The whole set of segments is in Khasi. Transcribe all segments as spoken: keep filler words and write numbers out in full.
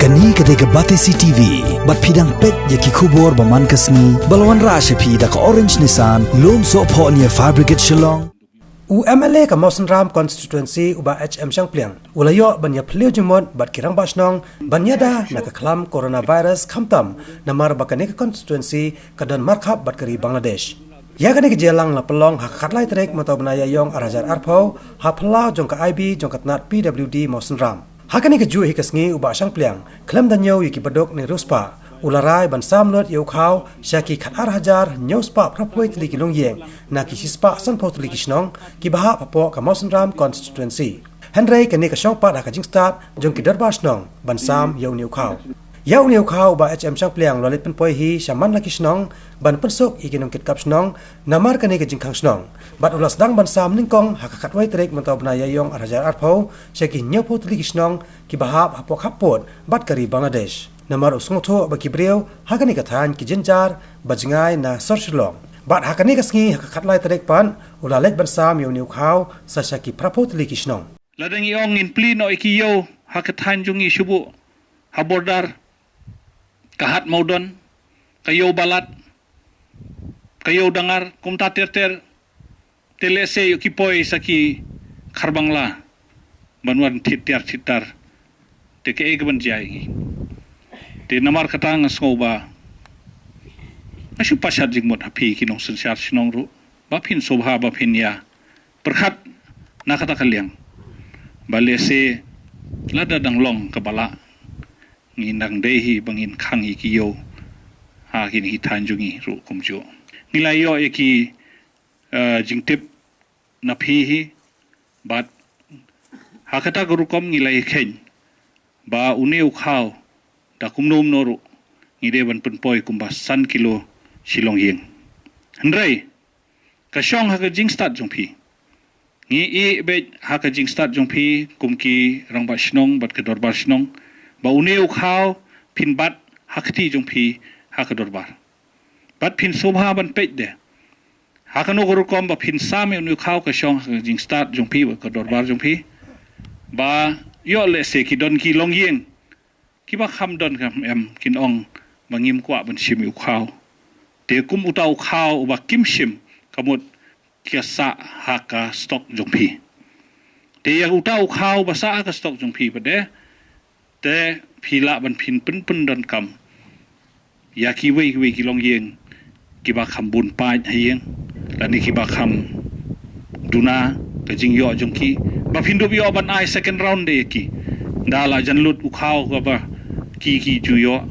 Kane ka dei ka Batesi T V, bad phi dang peit ïa ki khubor ba man ka sngi, ba la wanrah sha phi da ka Orange Nissan, Lumsohphoh near Fire Brigade Shillong. U M L A ka Mawsynram Constituency u Bah H M Shangpliang u la ïoh ban ïa phylliew jingmut bad ki rangbah shnong ban ïada na ka khlam coronavirus khamtam namar ba kane ka constituency ka don markhap bad ka ri Bangladesh. Ïa kane ka jingïalang la pynlong ha ka khatlai tarik mynta u bnai Ïaïong arhajar arphew ha phyllaw jong ka I B jong ka tnat P W D Mawsynram. Ha kane kajuh hi ka sngi u Bah Shangpliang khlem da ñiew ïa ki baduk ne riewspah u la rai ban sam lut ïa u khaw sha ki khatar hajar hynñiewspah phraphew tylli ki longïing na ki shispah sanphew tylli ki shnong kiba hap hapoh ka Mawsynram Constituency. Hynrei kane ka shong pat ha ka jingstad jong ki dorbar shnong ban sam ïa une u khaw. Ïa une u khaw u Bah H M Shangpliang u la leit pynpoi hi sha man la ki shnong ban pynsuk ïa ki nongkitkap shnong namar kane ka jingkhang shnong. Bad u la sdang ban sam nyngkong ha ka khatwei tarik mynta u bnai Ïaïong arhajar arphew sha ki hynñiewphew tylli ki shnong kiba hap hapoh khappud bad ka ri Bangladesh. Namar u sngewthuh ba ki briew ha kane ka thaiñ ki jynjar ba jngai na sor Shillong. Bad ha kane ka sngi ha ka khatlai tarik pat u la leit ban sam ïa une u khaw sa sha ki phraphew tylli ki shnong. Lada ngi ong ngin plie noh ïa ki ïew ha ka thaiñ jong ngi shuh buh ha border, ka Hat Mawdon, ka ïew Balat, ka ïew Dangar, kumta ter ter, te lehse ïoh ki poi sa ki Kharbangla ban wan thied tiar thied tar. Te kaei kaban jia ïa ngi? Te namar kata nga sngew ba nga shu pashat jingmut ha phi ki nongsynshar shnong ruh ba phin sngewbha ba phin ïa pyrkhat na kata ka liang ba lehse lada dang long kaba lah ngin dang dei hi ba ngin khang ïa ki ïew ha kine ki thaiñ jong ngi ruh kumjuh. Ngi la ïoh ïa ki, eh, jingtip na phi hi bad ha kata ka rukom ngi la ïakheiñ ba une u khaw da kumno kumno ruh ngi dei ban pynpoi kumba san kilo shi longïing. Hynrei ka shong ha ka jingstad jong phi. Ngi ïeh beit ha ka jingstad jong phi kum ki rangbah shnong bad ka dorbar shnong ba une u khaw phin bat ha kti jong phi ha ka dorbar. Bad phin sngewbha ban peit de ha kano ka rukom ba phin sam ïa une u khaw, ka shong ha ka jingstad jong phi bad ka dorbar jong phi. Ba ïoh lehse ki don ki longïing kiba kham don kham em kin ong ba ngim kwah ban shim ïa u khaw. Te kum uta u khaw uba kim shim ka mut ki sah ha ka stock jong phi. Te ïa uta u khaw ba sah ha ka stock jong phi pat de, te phi lah ban phin pyn pyndonkam ïa kiwei kiwei ki longïing kiba kham bun paid ha ïing lane kiba kham duna ka jingïoh jong ki ba phin dup ïoh ban ai second round de ïa ki. Da la jan lut u khaw kaba ki ki ju ïoh,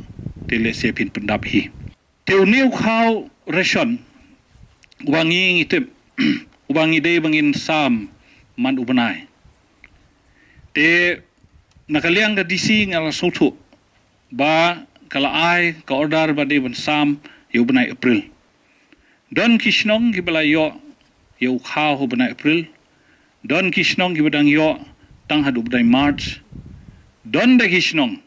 te lehse phin pyndap hi. Te une u khaw ration uba ngi ngi tip uba ngi dei ba ngin sam man u bnai. Te na ka liang ka D C nga la sngewthuh ba ka la ai ka order ba dei ban sam ïa u bnai April. Don ki shnong kiba la ïoh ïa u khaw ha u bnai April. Don ki shnong kiba dang ïoh tang haduh u bnai March. Don da ki shnong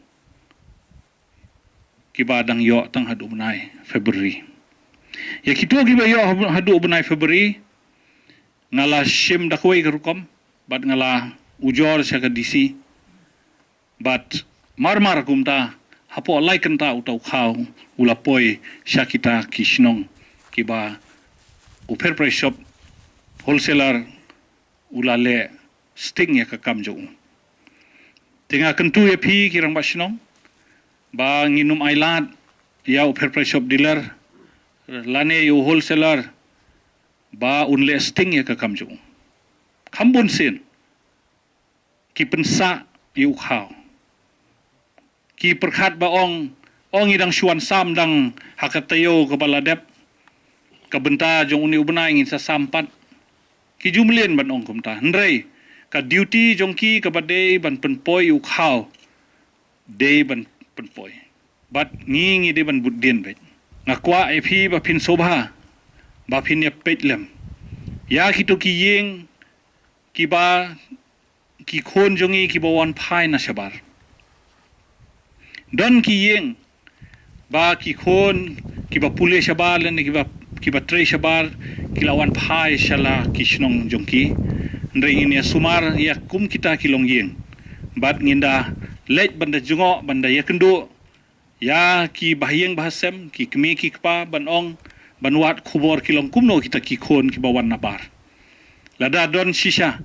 kiba dang ïoh tang haduh u bnai February. Ïa kito kiba ïoh haduh u bnai February nga la shim da kawei ka rukom bad nga la ujor sha ka D C. Bad mar mar kumta hapoh lai kynta uta u khaw u la poi sha kita ki shnong kiba u Fair Price Shop wholesaler u la leh sting ïa ka kam jong u. Te nga kyntu ïa phi ki rangbah shnong ba ngin ym ailad ïa u Fair Price Shop dealer lane ïa u wholesaler ba un leh sting ïa ka kam jong u. Kham bun sien ki pynsah ïa u khaw. Ki pyrkhat ba ong, ong ngi dang shu wan sam dang ha ka taïew kaba la dep, ka bynta jong une u bnai ngin sa sam pat. Ki ju mlien ban ong kumta. Hynrei ka duty jong ki kaba dei ban pynpoi ïa u khaw dei ban pynpoi. Bad ngi ngi dei ban bud dien beit. Nga kwah ïa phi ba phin sngewbha ba phin ïa peit lem ïa kito ki ïing kiba ki khun jong ngi kiba wan phai na shabar. Don ki ïing ba ki khun kiba pule shabar lane kiba, kiba trei shabar ki la wan phai sha la ki shnong jong ki. Hynrei ngin ïa sumar ïa kum kita ki longïing bad ngin da leit ban da jngoh, ban da ïakynduh ïa ki bahaïing bahasem, ki kmie ki kpa, ban ong, ban wad khubor ki long kumno kita ki khun kiba wan nabar. Lada don shisha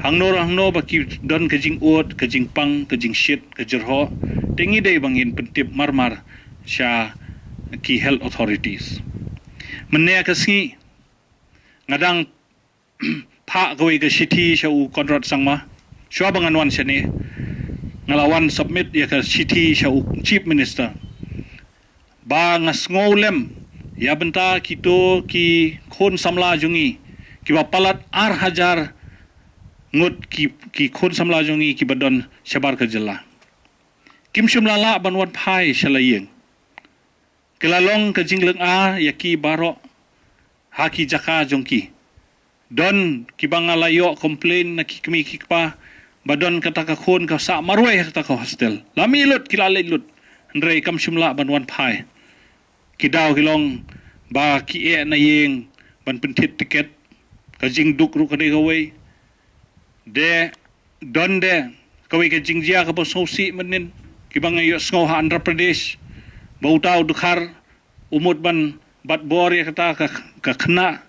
hangno hangno ba ki don ka jingud, ka jingpang, ka jingshit, ka jyrhoh, te ngi dei ba ngin pyntip marmar sha ki health authorities. Mynne ka sngi nga dang phah kawei ka shithi sha u Conrad Sangma. Shuwa ba ngan wan shane, nga la wan submit ïa ka shithi sha u Chief Minister ba nga sngew lem ïa bynta kito ki khun samla jong ngi kiba palat ar hajar ngut, ki, ki khun samla jong ngi kiba don shabar ka jylla. Kim shym la lah ban wan phai sha la ïing. Ki la long ka jinglyngngoh ïa ki baroh ha ki jaka jong ki. Don kiba nga la ïoh complain na ki kmie ki kpa ba don kata ka khun ka sah marwei ha kata ka hostel. La mih lut, ki la leit lut. Hynrei kam shym lah ban wan phai. Ki daw ki long ba ki eh na ïing ban pynthit tiket. Ka jingduk ruh ka dei kawei. De, don de kawei ka jingjia kaba sngewsih mynnin, kiba nga ïohsngew ha Andhra Pradesh, ba uta u dkhar u mut ban bat bor ïa kata ka, ka khynnah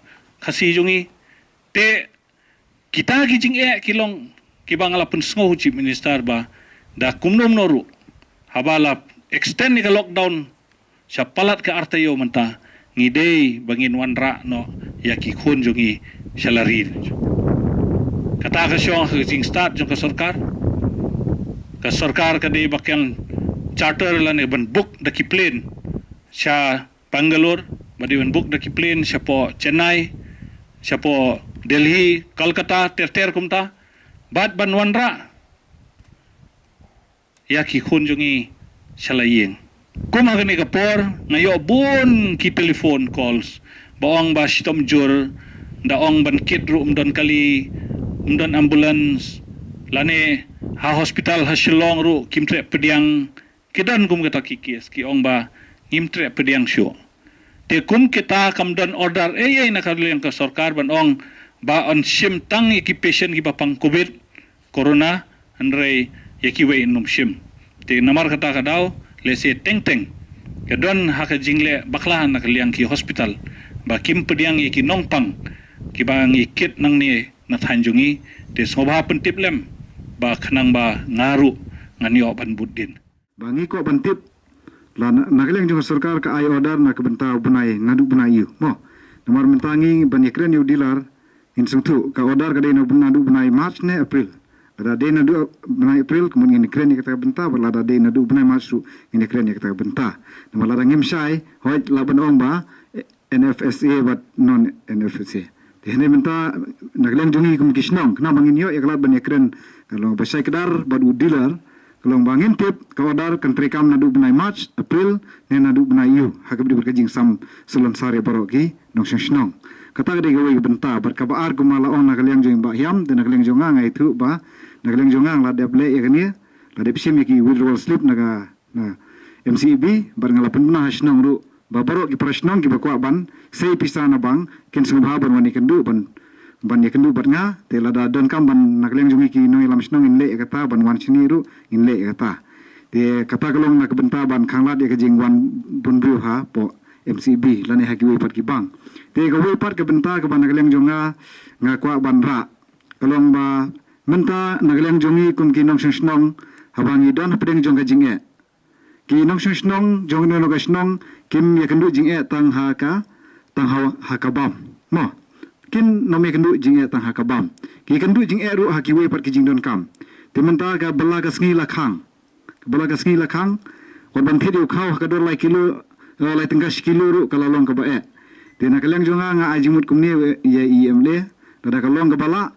Khasi jong ngi. Te kita ki jingeh ki long kiba nga la pynsngew, Chief Minister, ba da kumno kumno ruh, haba la extend ïa ka lockdown sha palat ka ar taïew mynta, ngi dei ba ngin wanrah noh ïa ki khun jong ngi sha la ri. Kata ka shong ha ka jingstad jong ka sorkar. Ka sorkar ka dei ba kan charter lane ban book da ki plane sha Bangalore, ba dei ban book da ki plane shapoh Chennai, shapoh Delhi, Kolkata, ter ter kumta, bad ban wanrah ïa ki khun jong ngi sha la ïing. Kum ha kane ka por nga ïoh bun ki telephone calls ba ong ba shitom jur, da ong ban kit ruh ym don kali, ym don ambulance, lane ha hospital ha Shillong ruh kim treh pdiang. Ki don kum kata ki case, ki ong ba ngim treh pdiang shuh. Te kum kita kam don order ei ei na ka liang ka sorkar ban ong ba yn shim tang ïa ki patient kiba pang covid, corona, hynrei ïa kiwei ym shim. Te namar kata ka daw, lehse teng teng ka don ha ka jingleh bakla na ka liang ki hospital ba kim pdiang ïa ki nongpang kiba ngi kit nangne na thaiñ jong ngi. Te sngewbha pyntip lem ba khnang ba nga ruh ngan ïoh ban bud dien. Ba ngi kwah ban tip, la na, na ka liang jong ka sorkar ka ai order na ka bynta u bnai, naduh bnai ïu. Mo, namar mynta ngi ban ïakren ïa u dealer, ngin sngewthuh ka order ka dei na bynta, naduh bnai March ne April. Lada dei naduh bnai April, ka mut ngin ïakren ïa kata ka bynta, bad lada dei naduh bnai March ruh ngin ïakren ïa kata ka bynta. Namar lada ngim shai, hooid lah ban ong ba, eh, N F S A bad non N F S A. Te hynrei mynta na ka liang jong ngi kum ki shnong, khnang ba ngin ïoh ïa ka lad ban ïakren, ka long ba shai kdar bad u dealer, ka long ba ngin tip ka order kan treikam naduh bnai March, April, ne naduh bnai ïu, ha kaba ïadei bad ka jingsam salonsar ïa baroh ki nongshong shnong. Kata ka dei kawei ka bynta, bad kaba ar kumba la ong na ka liang jong i Bah Hiam, te na ka liang jong nga nga ïathuh ba na ka liang jong nga la dep leh ïa kane, la dep shim ïa ki withdrawal slip na ka na M C E B, bad nga la pynbna ha shnong ruh ba baroh ki para shnong kiba kwah ban sei pisa na bank kin sngewbha ban wan ïakynduh, ban, ban ïakynduh bad nga. Te lada donkam ban na ka liang jong ngi ki nongïalam shnong ngin leh ïa kata, ban wan shane ruh ngin leh ïa kata. Te kata ka long na ka bynta ban khanglad ïa ka jingwan bun briew hapoh M C E B lane ha kiwei pat ki bank. Te kawei pat ka bynta kaba na ka liang jong nga nga kwah ban rah, ka long ba mynta na ka liang jong ngi kum ki nongshong shnong, haba ngi don hapdeng jong ka jingeh, ki nongshong shnong jong kano kano ka shnong kim ïakynduh jingeh tang ha ka, tang ha, ha ka bam. Mo, kin nym ïakynduh jingeh tang ha ka bam, ki ïakynduh jingeh ruh ha kiwei pat ki jingdonkam. Te mynta ka bylla ka sngi la khang, ka bylla ka sngi la khang, wat ban thied ïa u khaw ha ka dor lai kilo, eh, lai tyngka shi kilo ruh ka la long kaba eh. Te na ka liang jong nga nga ai jingmut kumne ïa i M L A, lada ka long kaba lah,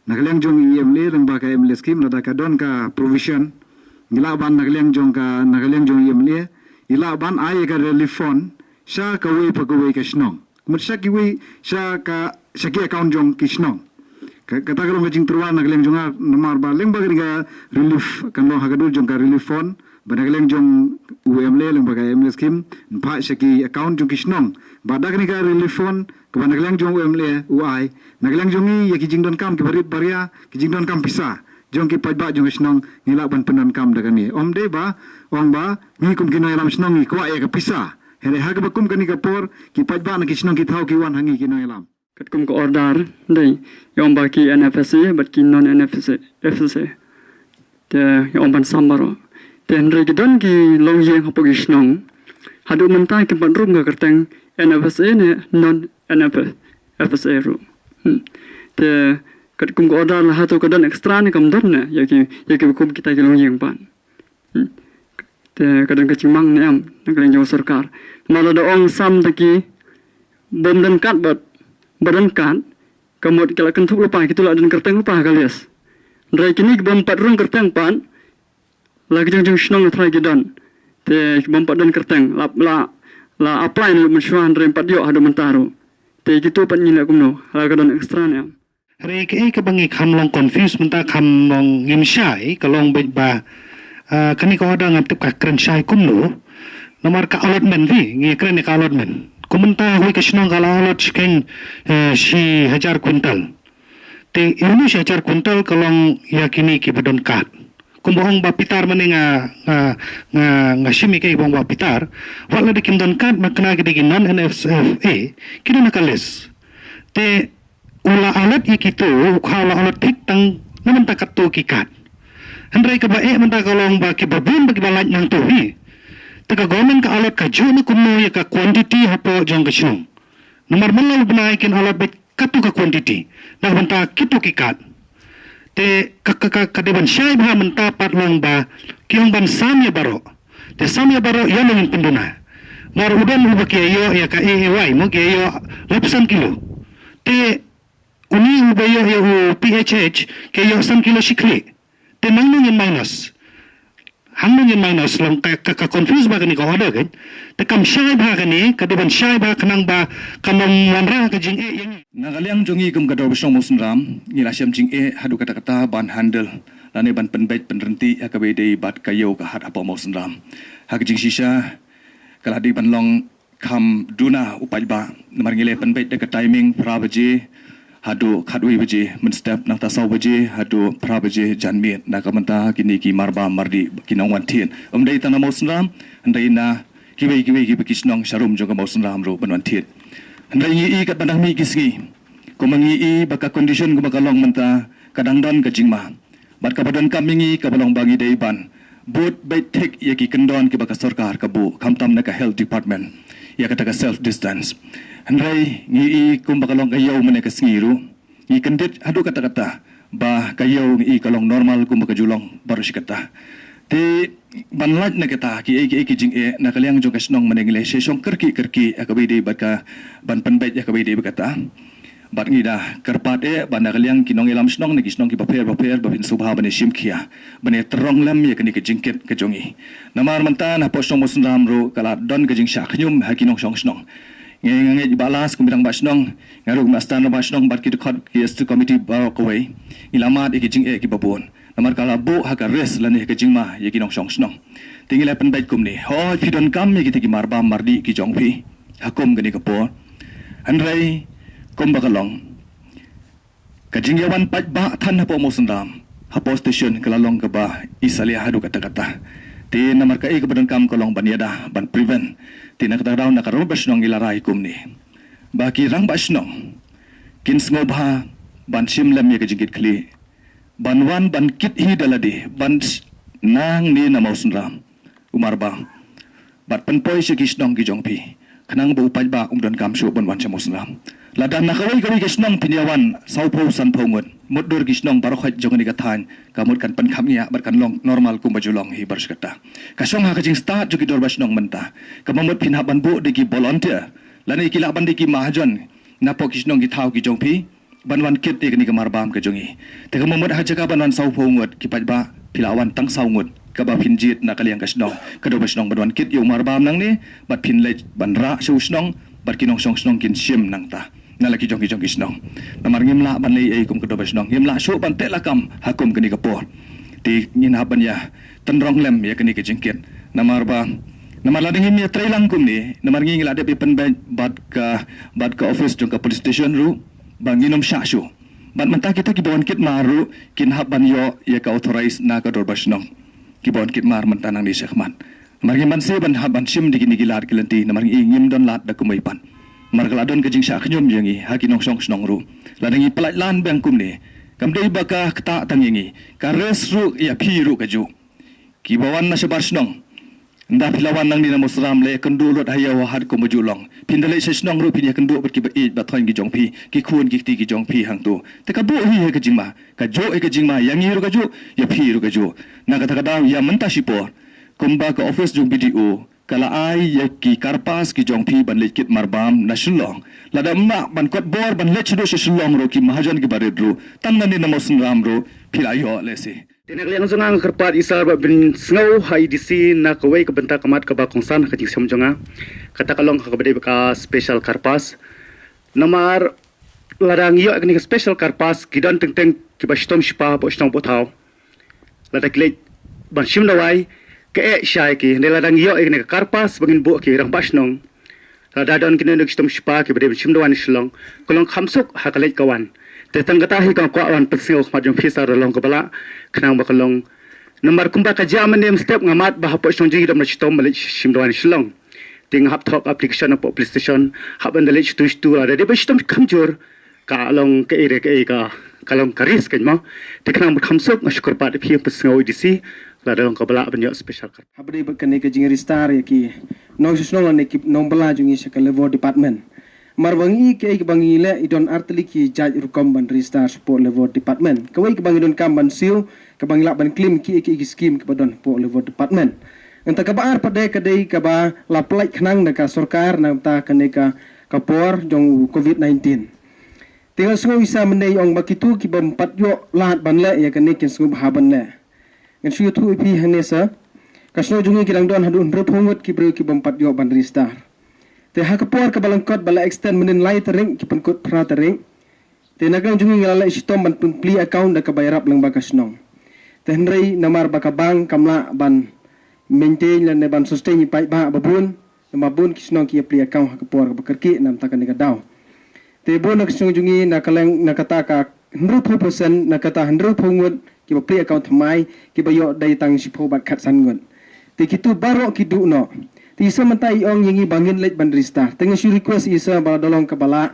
na ka liang jong i M L A lyngba ka M L A scheme, lada ka don ka provision, ngi lah ban na ka liang jong ka, na ka liang jong i M L A i lah ban ai ïa ka relief fund sha kawei pa kawei ka shnong, mut sha kiwei, sha ka, sha ki account jong ki shnong. Ka, kata ka long ka jingtyrwa na ka liang jong nga, namar ba lyngba kane ka relief, kan long ha ka dur jong ka relief fund, ba na ka liang jong u M L A lyngba ka M L A scheme yn phah sha ki account jong ki shnong. Ba da kane ka relief fund kaba na ka liang jong u M L A u ai, na ka liang jong ngi ïa ki jingdonkam kiba rit ba ria, ki jingdonkam pisa, jong ki paidbah jong ka shnong ngi lah ban pyndonkam da kane. Ym dei ba ong ba ngi kum ki nongïalam shnong ngi kwah ïa ka pisa. Hynrei ha kaba kum kane ka por ki paidbah na ki shnong ki thaw ki wan ha ngi ki nongïalam. Katkum ka order dei ïa ong ba ki N F S A bad ki non N F S A, F S A. Te ïa ong ban sam baroh. Te hynrei ki don ki longïing hapoh ki shnong. Haduh mynta kim pat rung ka kyrteng N F S A ne non N F S A ruh. Hmm. Te katkum ka order la hato ka don extra ne kam don ne ïa ki, ïa ki kum kita ki longïing pat. Hmm. Te ka don ka jingmang ne em na ka liang jong sorkar. Namar lada ong sam da ki bym don kad bad ba don kad, ka mut ki la kynthup lypa, kito la don kyrteng lypa ha ka list. Hynrei kine ki bym pat rung kyrteng pat, la ki jong jong shnong na trai ki don. Te ki bym pat don kyrteng, la, la, la apply na lut mynshuwa hynrei ym pat ïoh haduh mynta ruh. Te kito pat ngi leh kumno, la ka don extra ne em. Hynrei kaei kaba ngi kham long confuse mynta, kham long ngim shai, ka long beit ba, ah, kane ka order ngam tip ka kren shai kumno. Namar ka allotment phi, ngi kren ïa ka allotment. Kum mynta hawei ka shnong ka la allot shikeng, eh, shi hajar quintal. Te ïa une shi hajar quintal ka long ïa kine kiba don kad. Kumba ong Bah Pitar mynne nga, nga, nga, nga shim ïa kaei ba ong Bah Pitar. Wat lada kim don kad, ma kane ki dei ki non N F S A, ki don ha ka list. Te u la allot ïa kito, u kha u la allot thik tang na bynta katto ki kad. Hynrei kaba eh mynta ka long ba kiba bun ba kiba lait nangto hi. Te ka government ka allot kajuh ne kumno ïa ka quantity hapoh jong ka shnong. Namar man la u bnai kin allot beit katto ka quantity na bynta kito ki kad. Te ka, ka, ka, ka dei ban shai bha mynta pat long ba ki ong ban sam ïa baroh. Te sam ïa baroh ïa nongin pynduna. Mar u don uba ki ïoh ïa ka A A Y mo ki ïoh laiphew san kilo. Te uni uba ïoh ïa u P H H ki ïoh san kilo shi khlieh. Te nang nongin minus. Hang nongin minus long ka, ka, ka confuse ba kane ka order kan. Te kam shai bha kane, ka dei ban shai bha khnang ba kan ym wanrah ka jingeh ïa ngi. Na ka liang jong ngi kum ka Dorbar Shnong Mawsynram, ngi la shem jingeh haduh katta katta ban handle lane ban pynbeit pynryntih ha kaba ïadei bad ka ïew ka hat hapoh Mawsynram. Ha ka jingshisha ka la dei ban long kham duna u paidbah namar ngi la pynbeit da ka timing phra baje haduh khatwei baje mynstep, nangta saw baje haduh phra baje janmiet. Na ka bynta kine ki marbam mardi ki nongwan thied, ym dei tang na Mawsynram, hynrei na kiwei kiwei kiba ki shnong sharum jong ka Mawsynram ruh ban wan thied. Hynrei ngi i katba dang mih ki sngi, kumba ngi i ba ka condition kumba ka long mynta ka dang don ka jingma. Bad kaba donkam ïa ngi kaba long ba ngi dei ban bud beit thik ïa ki kyndon kiba ka sorkar ka buh, khamtam na ka health department ïa kata ka self distance. Hynrei ngi i kumba ka long ka ïew mynne ka sngi ruh, ngi kyndit haduh katta katta ba ka ïew ngi i ka long normal kumba ka ju long baroh shi katta. Te ban lait na kata kiei kiei ki jingeh na ka liang jong ka shnong mynne ngi la shong kyrkieh kyrkieh ïa kaba ïadei bad ka ban pynbeit ïa kaba ïadei bad kata. Bad ngi da kyrpad eh ba na ka liang ki nongïalam shnong na ki shnong kiba pher bapher ba phin sngewbha ban ïashim khia ban ïatrong lem ïa kane ka jingkit ka jong ngi. Namar mynta na hapoh shnong Mawsynram ruh ka la don ka jingshah khñium ha ki nongshong shnong. Ngi nga ngeit ba las kum rangbah shnong, nga ruh kum stan rangbah shnong bad ki dkhot ki executive committee baroh kawei, ngi la mad ïa ki jingeh kiba bun. Namar ka la buh ha ka risk lane ha ka jingma ïa ki nongshong shnong. Te ngi la pynbeit kumne, hooid phi donkam ïa kita ki marbam mardi ki jong phi ha kum kane ka por. Hynrei kumba ka long, ka jingïawan paidbah than hapoh Mawsynram hapoh station ka la long kaba isalia haduh katta katta. Te namar kaei kaba donkam ka long ban ïada, ban prevent. Te na kata ka daw na ka rangbah shnong ngi la rai kumne ba ki rangbah shnong kin sngewbha ban shim lem ïa ka jingkit khlieh, ban wan ban kit hi da lade, ban s-, nangne na Mawsynram u marbam, bad pynpoi sha ki shnong ki jong phi khnang ba u paidbah um donkam shuh ban wan sha Mawsynram. Lada na kawei kawei ka shnong phin ïawan sawphew sanphew ngut, mutdur ki shnong baroh khoit jong kane ka thaiñ ka mut kan pynkhapngiah bad kan long normal kumba ju long hi baroh shi katta. Ka shong ha ka jingstad jong ki dorbar shnong mynta, kaba mut phin hap ban buh da ki volunteer lane ki lah ban dei ki mahajon napoh ki shnong ki thaw ki jong phi ban wan kit ïa kane ka marbam ka jong ngi. Te ka mut ha jaka ban wan sawphew ngut ki paidbah, phi lah wan tang saw ngut kaba phin jied na ka liang ka shnong, ka dorbar shnong ban wan kit ïa u marbam nangne bad phin leit ban rah sha u shnong bad ki nongshong shnong kin shim nangta na la ki jong ki jong ki shnong. Namar ngim lah ban leh ei kum ka dorbar shnong, ngim lah shuh ban teh lakam ha kum kane ka por. Te ngin hap ban ïa tynrong lem ïa kane ka jingkit. Namar ba, namar lada ngim ïa trei lang kumne, namar ngi ngi la dep ïa pynbeit bad ka, bad ka office jong ka police station ruh ba ngin ym shah shuh. Bad mynta kita kiba wan kit mar ruh kin hap ban ïoh ïa ka authorize na ka dorbar shnong. Kiba wan kit mar mynta nangne shakhmat. Namar ngim banse ban hap ban shim da kine ki lad ki lynti, namar ngi ngim don lad da kumwei pat. Namar ka la don ka jingshah khñium ïa ngi ha ki nongshong shnong ruh. Lada ngi pyllait lan biang kumne, kam dei ba ka ktah tang ïa ngi, ka rest ruh ïa phi ruh kajuh. Kiba wan na shabar shnong, ynda phi la wan nangne na Mawsynram, leit kynduh lut ha ïew ha hat kumba ju long. Phin da leit sha shnong ruh phin ïa kynduh bad kiba ïeit ba thoiñ ki jong phi, ki khun ki kti ki jong phi hangto. Te ka buh hi ha ka jingma, kajuh hi ka jingma ïa ngi ruh kajuh, ïa phi ruh kajuh. Na kata ka daw ïa mynta shipor, kumba ka office jong B D O ka la ai ïa ki karpas ki jong phi ban leit kit marbam na Shillong. Lada ym lah ban kot bor ban leit shaduh sha Shillong ruh, ki mahajon kiba rit ruh, tang nangne na Mawsynram ruh phi la ïoh lehse. Te na ka liang jong nga nga kyrpad ïa i Sir ba pynsngew ha i D C na kawei ka bynta ka mat kaba kongsan ha ka jingshem jong nga. Kata ka long ha kaba dei bad ka special karpas. Namar lada ngi ïoh kane ka special karpas, ki don teng teng kiba shitom shipa hapoh shnong hapoh thaw. Lada ki leit ban shim dawai, ka eh shai ki. Hynrei lada ngi ïoh kane ka karpas ba ngin buh ki rangbah shnong, lada don kine ki shitom shipa kiba dei ban shim dawai na Shillong, ka long kham suk ha ka leit ka wan. Te tang kata hi nga kwah ban pynsngew ha khmat jong phi Sir, da long kaba lah, khnang ba ka long. Namar kumba ka jia mynne mynstep nga mad ba hapoh shnong jong ngi don ba shitom ba leit shim dawai na Shillong. Te nga hap thoh application hapoh police station, hap ban da leit sha tu sha tu, lada dei ba shitom kham jur, ka long kaei re kaei, ka, ka long ka risk kein mo. Te khnang ba kham suk, nga shu kyrpad ïa phi pynsngew i D C, lada long kaba lah ban ïoh special karpas. Haba dei bad kane ka jingregister ïa ki nongshong shnong lane ki nongbylla jong ngi sha ka Labour Department. Namar ba ngi, kaei kaba ngi leh, i don artylli ki jait rukom ban register shapoh Labour Department. Kawei kaba ngi donkam ban siew, kaba ngi lah ban claim kiei kiei ki skim kiba don hapoh Labour Department. Nangta kaba ar pat de ka dei kaba la pyllait khnang da ka sorkar na ka bynta kane ka, ka por jong u Covid nineteen. Te nga sngew i Sir mynne i ong ba kito kibym pat ïoh lad ban leh ïa kane kin sngewbha ban leh. Ngan shu ïathuh ïa phi hangne Sir. Ka shnong jong ngi ki dang don haduh hynriewphew ngut ki briew kibym pat ïoh ban register. Te ha ka por kaba lyngkot ba la extend mynnin lai tarik ki pynkut phra tarik. Te na ka liang jong ngi ngi la leh shitom ban pynplie account da kaba ïarap lyngba ka shnong. Te hynrei namar ba ka bank kam lah ban maintain lane ban sustain ïa ki paidbah ba bun, namar bun ki shnong ki ïa plie account ha ka por kaba kyrkieh na ka bynta kane ka daw. Te bun na ka shnong jong ngi na ka liang, na kata ka hynriewphew percent, na kata hynriewphew ngut kiba plie account thymmai, kiba ïoh dei tang shiphew bad khatsan ngut. Te kito baroh ki duh noh. Te i Sir mynta i ong ïa ngi ba ngin leit ban register. Te nga shu request i Sir ba lada long kaba lah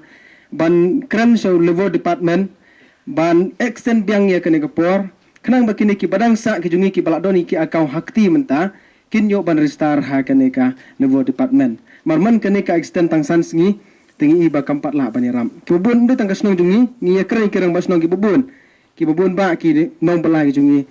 ban kren sha u Labour Department ban extend biang ïa kane ka por, khnang ba kine kiba dang sah ki jong ngi kiba la don ïa ki account ha kti mynta, kin ïoh ban register ha kane ka Labour Department. Namar man kane ka extend tang san sngi, te ngi i ba kam pat lah ban ïarap. Kiba bun, ym dei tang ka shnong jong ngi, ngi ïa kren ki rangbah shnong kiba bun. Kiba bun ba ki nongbylla ki jong ngi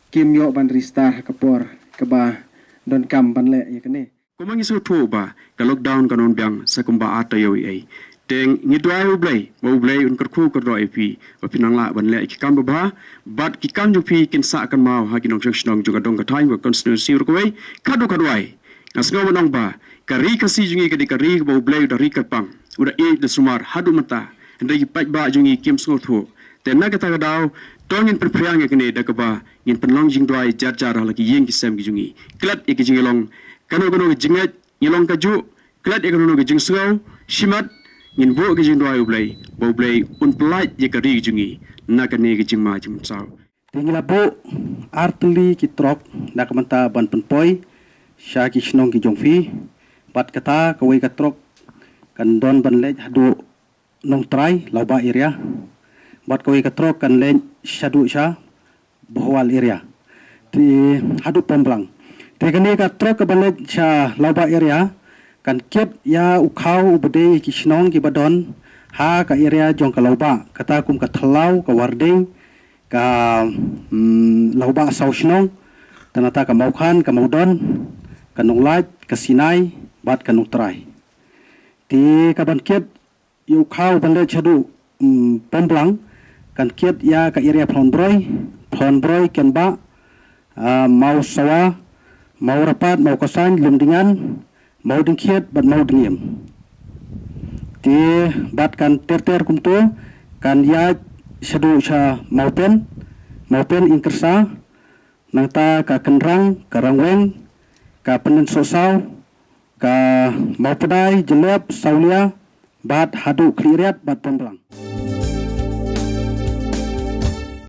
kim ïoh ban register ha ka por kaba donkam ban leh ïa kane. Kumba ngi sngewthuh ba ka lockdown kan wan biang sa kumba ar taïew ei ei. Te ngi duwai U Blei ba U Blei un kyrkhu kyrdoh ïa phi ba phin nang lah ban leh ki kam babha, bad ki kam jong phi kin sah kynmaw ha ki nongshong shnong jong ka dong ka thaiñ, ka constituency ruh kawei. Katto katne, nga sngew ban ong ba ka ri Khasi jong ngi ka dei ka ri kaba U Blei u da ri kyrpang, u da ïeit da sumar haduh mynta. Hynrei ki paidbah jong ngi kim sngewthuh. Te na kata ka daw, to ngin pynphriang ïa kane da kaba ngin pynlong jingduwai jar jar ha la ki ïing ki sem ki jong ngi. Klet ïa ki jingïalong kano kano ka jingngeit, ngi long kajuh, klet ïa kano kano ka jingsngew, shimet ngin buh ka jingduwai U Blei ba U Blei un pyllait ïa ka ri ka jong ngi na kane ka jingma jingmynsaw. Te ngi la buh artylli ki trok na ka bynta ban pynpoi sha ki shnong ki jong phi. Bad kata kawei ka trok kan don ban leit haduh Nongtrai, Lawbah area. Bad kawei ka trok kan leit shaduh sha Bhowal area. Te haduh Pomblang. Te kane ka trok kaba leit sha Lawbah area kan kit ïa u khaw uba dei ki shnong kiba don ha ka area jong ka Lawbah. Kata kum ka Thlaw, ka Warding, ka, mm, Lawbah Saw Shnong, te nangta ka Mawkhan, ka Mawdon, ka Nonglait, ka Sinai, bad ka Nongtrai. Te kaban kit ïa u khaw ban leit shaduh, mm, Pomblang, kan kit ïa ka area Phlonbroi, Phlonbroi, Kenbah, ah, Mawsawa, Mawrapat, Mawkasaiñ, Lumdingan, Mawdingkhiat bad Mawdingim. Te bad kan ter ter kumto, kan ïaid shaduh sha Mawpen, Mawpen Ingkyrsa, nangta ka Kynrang, ka Rangweng, ka Pyndengsohsaw, ka Mawpadai, Jyllep, Sawlia, bad haduh Khliehriat bad Pomblang.